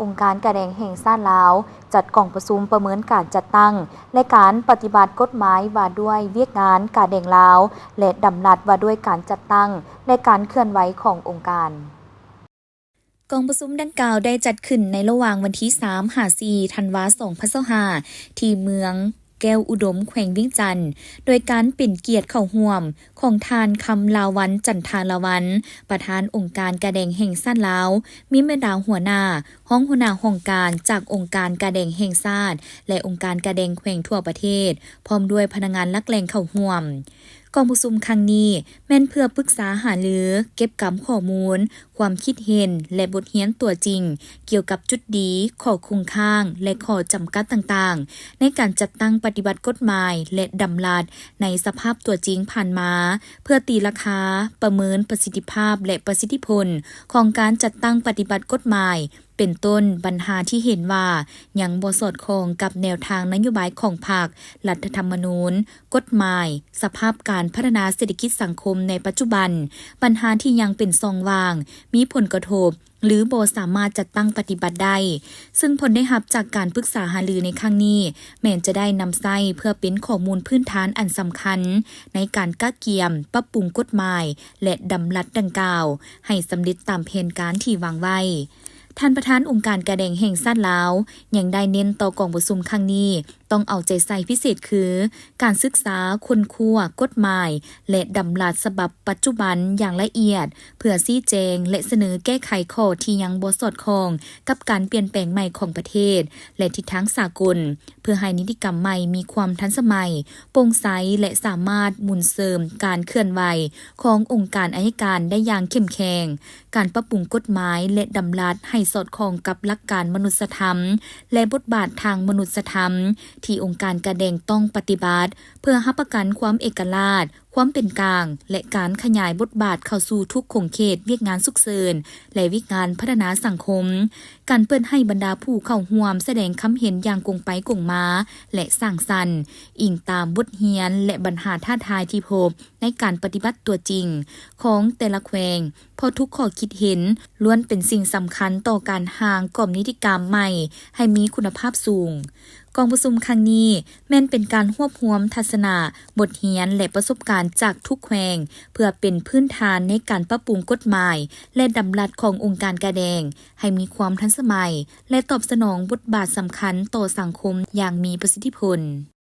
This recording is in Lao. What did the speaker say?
ອົງການກາແດງແຫ່ງຊາດລາວ ຈັດກອງປະຊຸມປະເມີນການຈັດຕັ້ງ ແລະ ການປະຕິບັດກົດໝາຍວ່າດ້ວຍວຽກງານກາແດງລາວ ແລະ ດຳລັດວ່າດ້ວຍການຈັດຕັ້ງ ແລະ ການເຄື່ອນໄຫວຂອງອົງການ. ກອງປະຊຸມດັ່ງກ່າວໄດ້ຈັດຂຶ້ນໃນລະຫວ່າງວັນທີສາມຫາສີ່ທັນວາສອງພັນຊາວຫ້າ ທີ່ເມືອງແກ້ວອຸດົມ ແຂວງວຽງຈັນ ໂດຍການເປັນກຽດເຂົ້າຮ່ວມຂອງທ່ານ ຄຳລາວັນ ຈັນທາລາວັນ ປະທານອົງການກາແດງແຫ່ງຊາດລາວ, ມີບັນດາຫົວໜ້າ, ຮອງຫົວໜ້າຫ້ອງການຈາກອົງການກາແດງແຫ່ງຊາດ ແລະ ອົງການກາແດງແຂວງທົ່ວປະເທດ, ພ້ອມດ້ວຍພະນັກງານຫຼັກແຫຼ່ງເຂົ້າຮ່ວມ. ກອງປະຊຸມຄັ້ງນີ້ແມ່ນເພື່ອປຶກສາຫາລື, ເກັບກຳຂໍ້ມູນ, ຄວາມຄິດເຫັນ ແລະ ບົດຮຽນຕົວຈິງ ກ່ຽວກັບຈຸດດີ, ຂໍ້ຄົງຄ້າງ ແລະ ຂໍ້ຈຳກັດຕ່າງໆ ໃນການຈັດຕັ້ງປະຕິບັດກົດໝາຍ ແລະ ດຳລັດໃນສະພາບຕົວຈິງຜ່ານມາ, ເພື່ອຕີລາຄາ, ປະເມີນປະສິດທິພາບ ແລະ ປະສິດທິຜົນຂອງການຈັດຕັ້ງປະຕິບັດກົດໝາຍ, ເປັນຕົ້ນບັນຫາທີ່ເຫັນວ່າຍັງບໍ່ສອດຄ່ອງກັບແນວທາງນະໂຍບາຍຂອງພັກ, ລັດຖະທຳມະນູນ, ກົດໝາຍ, ສະພາບການພັດທະນາເສດຖະກິດສັງຄົມໃນປັດຈຸບັນ, ບັນຫາທີ່ຍັງເປັນຊ່ອງວ່າງ, ມີຜົນກະທົບ ຫຼື ບໍ່ສາມາດຈັດຕັ້ງປະຕິບັດໄດ້, ຊຶ່ງຜົນໄດ້ຮັບຈາກການປຶກສາຫາລືໃນຄັ້ງນີ້ ແມ່ນຈະໄດ້ນຳໃຊ້ເພື່ອເປັນຂໍ້ມູນພື້ນຖານອັນສຳຄັນ ໃນການກະກຽມປັບປຸງກົດໝາຍ ແລະ ດຳລັດດັ່ງກ່າວ ໃຫ້ສຳເລັດຕາມແຜນການທີ່ວາງໄວ້. ທ່ານປະທານອົງການກາແດງແຫ່ງຊາດລາວ ຍັງໄດ້ເນັ້ນຕໍ່ກອງປະຊຸມຄັ້ງນີ້ ຕ້ອງເອົາໃຈໃສ່ພິເສດຄື ການສຶກສາຄົ້ນຄວ້າກົດໝາຍ ແລະ ດຳລັດສະບັບປັດຈຸບັນຢ່າງລະອຽດ ເພື່ອຊີ້ແຈງ ແລະ ສະເໜີແກ້ໄຂຂໍ້ທີ່ຍັງບໍ່ສອດຄ່ອງກັບການປ່ຽນແປງໃໝ່ຂອງປະເທດ ແລະ ທິດທາງສາກົນ, ເພື່ອໃຫ້ນິຕິກຳໃໝ່ມີຄວາມທັນສະໄໝ, ໂປ່ງໃສ ແລະ ສາມາດໝູນເສີມການເຄື່ອນໄຫວຂອງອົງການໄອຍະການໄດ້ຢ່າງເຂັ້ມແຂງ. ການປັບປຸງກົດໝາຍ ແລະ ດຳລັດໃຫ້ສອດຄ່ອງກັບຫຼັກການມະນຸດສະທຳ ແລະ ບົດບາດທາງມະນຸດສະທຳ ທີ່ອົງການກາແດງຕ້ອງປະຕິບັດ ເພື່ອຮັບປະກັນຄວາມເອກະລາດ, ຄວາມເປັນກາງ ແລະ ການຂະຫຍາຍບົດບາດເຂົ້າສູ່ທຸກຂົງເຂດວຽກງານສຸກເສີນ ແລະ ວຽກງານພັດທະນາສັງຄົມ. ການເປີດໃຫ້ບັນດາຜູ້ເຂົ້າຮ່ວມສະແດງຄຳເຫັນຢ່າງກົງໄປກົງມາ ແລະ ສ້າງສັນ, ອີງຕາມບົດຮຽນ ແລະ ບັນຫາທ້າທາຍທີ່ພົບໃນການປະຕິບັດຕົວຈິງຂອງແຕ່ລະແຂວງ, ເພາະທຸກຂໍ້ຄິດເຫັນລ້ວນເປັນສິ່ງສຳຄັນຕໍ່ການຮ່າງກອບນິຕິກຳໃໝ່ໃຫ້ມີຄຸນນະພາບສູງ. ກອງປະຊຸມຄັ້ງນີ້ແມ່ນເປັນການຮວບຮວມທັດສະນະ, ບົດຮຽນ ແລະ ປະສົບການຈາກທຸກແຂວງ ເພື່ອເປັນພື້ນຖານໃນການປັບປຸງກົດໝາຍ ແລະ ດຳລັດຂອງອົງການກາແດງ ໃຫ້ມີຄວາມທັນສະໄໝ ແລະ ຕອບສະໜອງບົດບາດສຳຄັນຕໍ່ສັງຄົມຢ່າງມີປະສິດທິຜົນ.